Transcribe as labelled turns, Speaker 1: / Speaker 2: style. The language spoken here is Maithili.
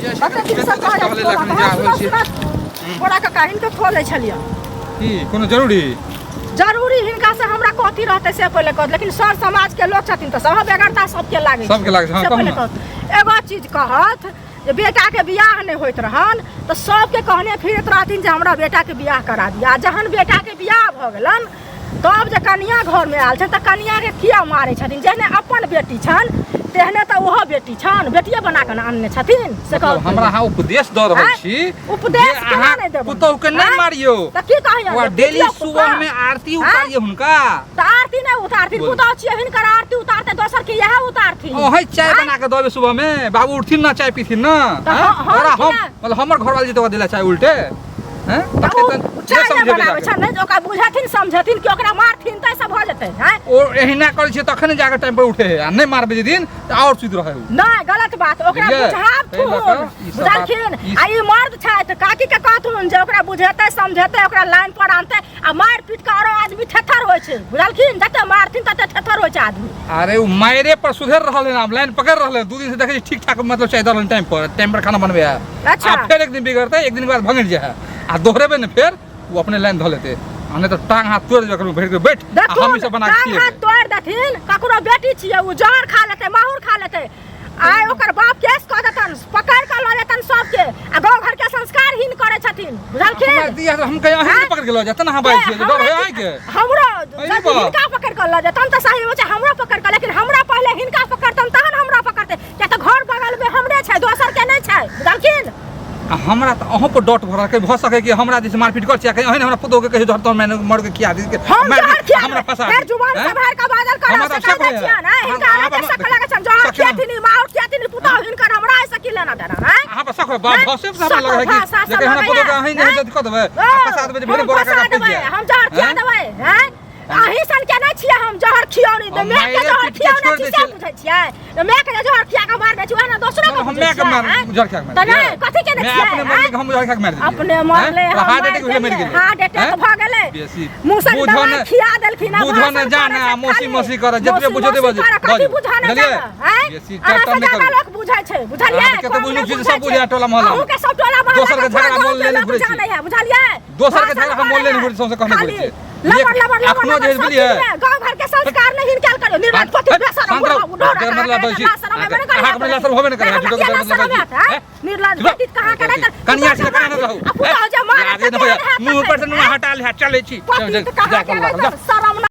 Speaker 1: कते दिन से कहै
Speaker 2: टहले ला एखन जा रहल छी।
Speaker 1: बड़ा काका हिनके खोलै छलियै।
Speaker 2: की कोनो जरूरी?
Speaker 1: जरूरी हिनका से हमरा कथी रहतै से पहिले कहत, लेकिन सर समाज के लोग छथिन तऽ सब बेगरता सबके लागै छै।
Speaker 2: सबके लागै छै, हँ,
Speaker 1: से
Speaker 2: कहू
Speaker 1: पहिले
Speaker 2: ने।
Speaker 1: कहत। एगो चीज कहत जे बेटाके बियाह नहि होइत रहन तऽ सबके कहने फिरैत रहथिन जे हमरा बेटाके बियाह करा दिअ, आ जहन बेटाके बियाह भऽ गेलन तब जे कनिया घरमे आयल छनि तऽ कनियाके किया मारै छथिन? जेहने अपन बेटी छनि तेहने तऽ ओहो बेटी छनि, बेटिए बना कऽ ने आनने छथिन। से
Speaker 2: मतलब
Speaker 1: कहू
Speaker 2: हमरा अहाँ उपदेश दऽ रहल
Speaker 1: आँय?
Speaker 2: छी
Speaker 1: उपदेश
Speaker 2: जे
Speaker 1: केना
Speaker 2: अहाँ
Speaker 1: नहि देबनि?
Speaker 2: पुतोहु के नहि
Speaker 1: आँय?
Speaker 2: मारियौ,
Speaker 1: तऽ की कहैया
Speaker 2: ओकरा
Speaker 1: जे
Speaker 2: डेली
Speaker 1: पिटियौ
Speaker 2: सुबह
Speaker 1: कुत्ता?
Speaker 2: में आरती
Speaker 1: आँय?
Speaker 2: उतारियौ हुनका।
Speaker 1: तऽ आरती नहि उतारथिन,
Speaker 2: बोलू।
Speaker 1: पुतोहु छियै हिनकर आरती उतारतै, दोसर के इएह उतारथिन।
Speaker 2: अहीं चाय
Speaker 1: आँय?
Speaker 2: बना के देबै सुबह में, बाबू उठथिन ना चाय पीथिन ना।
Speaker 1: तऽ
Speaker 2: आँय?
Speaker 1: हम
Speaker 2: ओकरा हम
Speaker 1: किया?
Speaker 2: मतलब हमर घरवाली जेतै ओकरा देला चाय उल्टे हैं?
Speaker 1: तऽ
Speaker 2: तखने
Speaker 1: ओ
Speaker 2: तऽ नहि
Speaker 1: चाय नहि
Speaker 2: समझेबै
Speaker 1: बनाबै
Speaker 2: जाके।
Speaker 1: छनि, नहि ओकरा बुझेथिन समझेथिन कि ओकरा मारथिन तऽ सब भऽ जेतै। आँय?
Speaker 2: ओ एहिना करै छै तखने जाके टाइम पर उठे है, आ नहि मारबै जे दिन तऽ आओर सुति रहै उ।
Speaker 1: नहि, गलत बात, ओकरा
Speaker 2: बुझलियै?
Speaker 1: बुझाबथुन।
Speaker 2: ताहि लऽ कऽ ई सब बात-
Speaker 1: बुझलखिन?
Speaker 2: ई
Speaker 1: आ ई मर्द छथि, काकी के कहथुन जे ओकरा बुझेतै समझेतै, ओकरा लाइन पर आनतै, आ मारि पीट के आरो आदमी थेथर होइ छै, बुझलखिन? जते मारथिन तते थेथर होइ छै आदमी।
Speaker 2: अरे ओ मारे पर सुधर रहल है, आब लाइन पकड़ रहल है। 2 दिन से देखै छी ठीक ठाक मतलब चाय दऽ रहल टाइम पर, टाइम पर खाना बनबै है।
Speaker 1: अच्छा।
Speaker 2: आ फेर एक दिन बिगड़तै, एक दिन के बाद भंगि जाइ है, आ दोहरेबै ने फेर ओ अपने लाइन धऽ लेतै, आ नहि तऽ टांग हाथ तोड़ि देबै ककरो, भरि के बैठ आ
Speaker 1: देखथुन,
Speaker 2: हम ई सब बना के
Speaker 1: टांग
Speaker 2: खिएबै।
Speaker 1: हाथ तोड़ि देथिन, ककरो बेटी छियै, ओ जहर खा लेतै, माहुर खा लेतै, आइ ओकर बाप केस कऽ देतन, पकड़ कऽ लऽ जेतन सबके, आ गाँव घर के संस्कारहीन करै छथिन, बुझलखिन?
Speaker 2: हमरा दिया हम कहीं अहीं
Speaker 1: आँय?
Speaker 2: पकड़ के लऽ जेतन, अहाँ बाजै छियै जे डर होय अहाँके।
Speaker 1: हमरो
Speaker 2: अरे
Speaker 1: यदि
Speaker 2: बाप।
Speaker 1: हिनका पकड़ कऽ लऽ जेतन तऽ सही होइ छै, हमरो पकड़ कऽ, लेकिन हमरा पहिले हिनका पकड़तन तहन हमरा पकड़तै, किया तऽ घर बगल मे हमरे छै, दोसर के नहि छै, बुझलखिन?
Speaker 2: आ हमरा तऽ अहूँ पर डॉट भऽ रहल भऽ सकै कि हमरा दिस मारपीट कर छियै, कहीं अहीं हमरा पुतोह के कहियो धरतन मैंने मर के खिया दी
Speaker 1: हम
Speaker 2: मारि
Speaker 1: जहर
Speaker 2: दी,
Speaker 1: खिया
Speaker 2: हमरा फंसा
Speaker 1: फेर
Speaker 2: दी।
Speaker 1: जुबान
Speaker 2: हैं?
Speaker 1: से बाहर का बाजल करब
Speaker 2: हमरा
Speaker 1: से
Speaker 2: तऽ शक
Speaker 1: कहै
Speaker 2: होइए।
Speaker 1: छियै ने, हिनका
Speaker 2: अहाँ-
Speaker 1: अहाँके
Speaker 2: अहाँ-
Speaker 1: शक लागै छनि, जहर
Speaker 2: शक केना?
Speaker 1: खियेथिन, माहुर खियेथिन, पुतोह हिनकर, हमरा एहिसँ की लेना देना, हैं?
Speaker 2: अहाँ पर शक होय बाप
Speaker 1: हैं?
Speaker 2: भसे से हमरा
Speaker 1: शक
Speaker 2: लगै है कि
Speaker 1: भाषा सब
Speaker 2: जे हमरा पुतोह के
Speaker 1: लगैए,
Speaker 2: अहीं नहीं
Speaker 1: हैं?
Speaker 2: जद कऽ देबै
Speaker 1: ओ,
Speaker 2: आ फंसा देबै जे भेल
Speaker 1: हम
Speaker 2: बोरा
Speaker 1: फंसा
Speaker 2: काका
Speaker 1: देबै,
Speaker 2: फंसि जाय।
Speaker 1: हम जहर खिया
Speaker 2: हैं?
Speaker 1: देबै, हैं? अहीं सन के नहि छियै हम जहर खियौनी,
Speaker 2: हम
Speaker 1: माय के
Speaker 2: मारि
Speaker 1: जहर
Speaker 2: पीट के
Speaker 1: खियौने
Speaker 2: छोड़ि
Speaker 1: छी
Speaker 2: दै
Speaker 1: से
Speaker 2: छियै।
Speaker 1: बुझै छियै? माय के जहर खिया के मारने छी, वएह ने दोसरो के
Speaker 2: हम
Speaker 1: बुझै
Speaker 2: माय के
Speaker 1: छियै,
Speaker 2: मार
Speaker 1: हैं?
Speaker 2: जहर खिया के मार
Speaker 1: तऽ नहि, कथी के नहि
Speaker 2: मैं
Speaker 1: छियै,
Speaker 2: अपने
Speaker 1: हैं?
Speaker 2: मरले के हम जहर खिया के मार देलियै।
Speaker 1: अपने मरले,
Speaker 2: हैं?
Speaker 1: हम
Speaker 2: हार्ट
Speaker 1: मारि
Speaker 2: अटैक भेलै, मरि
Speaker 1: देलियै,
Speaker 2: गेलै।
Speaker 1: हार्ट अटैक
Speaker 2: हैं?
Speaker 1: भऽ गेलै।
Speaker 2: बेसी
Speaker 1: मुँह से
Speaker 2: बुझऽ
Speaker 1: दवाइ
Speaker 2: ने-
Speaker 1: खिया देलखिन, आ
Speaker 2: बुझऽ ने
Speaker 1: भाषण
Speaker 2: जाने,
Speaker 1: करै
Speaker 2: आ
Speaker 1: छै
Speaker 2: मौसी
Speaker 1: खाली।
Speaker 2: मौसी करऽ, जतबे
Speaker 1: मौसी
Speaker 2: बुझेतै
Speaker 1: मौसी
Speaker 2: बजू,
Speaker 1: करऽ, कथी
Speaker 2: बजू।
Speaker 1: बुझऽ ने
Speaker 2: बुझलियै?
Speaker 1: जाने, हैं?
Speaker 2: बेसी
Speaker 1: अहाँ
Speaker 2: टटम
Speaker 1: से
Speaker 2: नहि
Speaker 1: ज्यादा
Speaker 2: करू।
Speaker 1: लोक बुझै छै, बुझलियै?
Speaker 2: अहाँ कते
Speaker 1: कम
Speaker 2: बुझलुक
Speaker 1: नहि
Speaker 2: छी से
Speaker 1: बुझै
Speaker 2: सब बुझैए
Speaker 1: छै।
Speaker 2: टोला मोहल्लामे।
Speaker 1: अहूँके सब टोला मोहल्ला
Speaker 2: दोसरके
Speaker 1: के
Speaker 2: झगड़ा
Speaker 1: पूरा
Speaker 2: मोल
Speaker 1: गाँवके
Speaker 2: लेने
Speaker 1: लोक
Speaker 2: घुरै छी।
Speaker 1: जानै है, बुझलियै?
Speaker 2: दोसरके
Speaker 1: भाषण
Speaker 2: झगड़ा हम मोल
Speaker 1: करै
Speaker 2: लेने
Speaker 1: है।
Speaker 2: घुरै छी, सौंसे कहने घुरै
Speaker 1: खाली
Speaker 2: छी।
Speaker 1: लबर लबर लबर
Speaker 2: अखनो
Speaker 1: लबर
Speaker 2: जे
Speaker 1: सब
Speaker 2: बुझलियै?
Speaker 1: चीजमे गाँव घर के संस्कार नहि हिनकाल करियौ। निर्लज पति बेशरम
Speaker 2: शांत
Speaker 1: बुढ़वा
Speaker 2: रहू।
Speaker 1: बुढ़ौरा
Speaker 2: देर
Speaker 1: कहाँ
Speaker 2: मतलब
Speaker 1: करे
Speaker 2: छी।
Speaker 1: लाज शरम हेबे नहि करे।
Speaker 2: अहाँके अपने लाज शरम होबे नहि करे।
Speaker 1: हमरा
Speaker 2: झूठो के
Speaker 1: किया लाज
Speaker 2: मतलब
Speaker 1: शरम
Speaker 2: छी।
Speaker 1: हैत, हैं?
Speaker 2: हैं?
Speaker 1: निर्लज
Speaker 2: चुप।
Speaker 1: पति कहाँ करे तऽ
Speaker 2: कनिया से कना रहू।
Speaker 1: आ पुतहु जे मारत
Speaker 2: लाजे
Speaker 1: तऽ
Speaker 2: नहि होइए।
Speaker 1: केहन हैत
Speaker 2: मुँह पर से
Speaker 1: तखन,
Speaker 2: नुआ हटा ले, चलै छी।
Speaker 1: पति
Speaker 2: जा
Speaker 1: कहाँ
Speaker 2: जा
Speaker 1: के रहै तऽ शरम।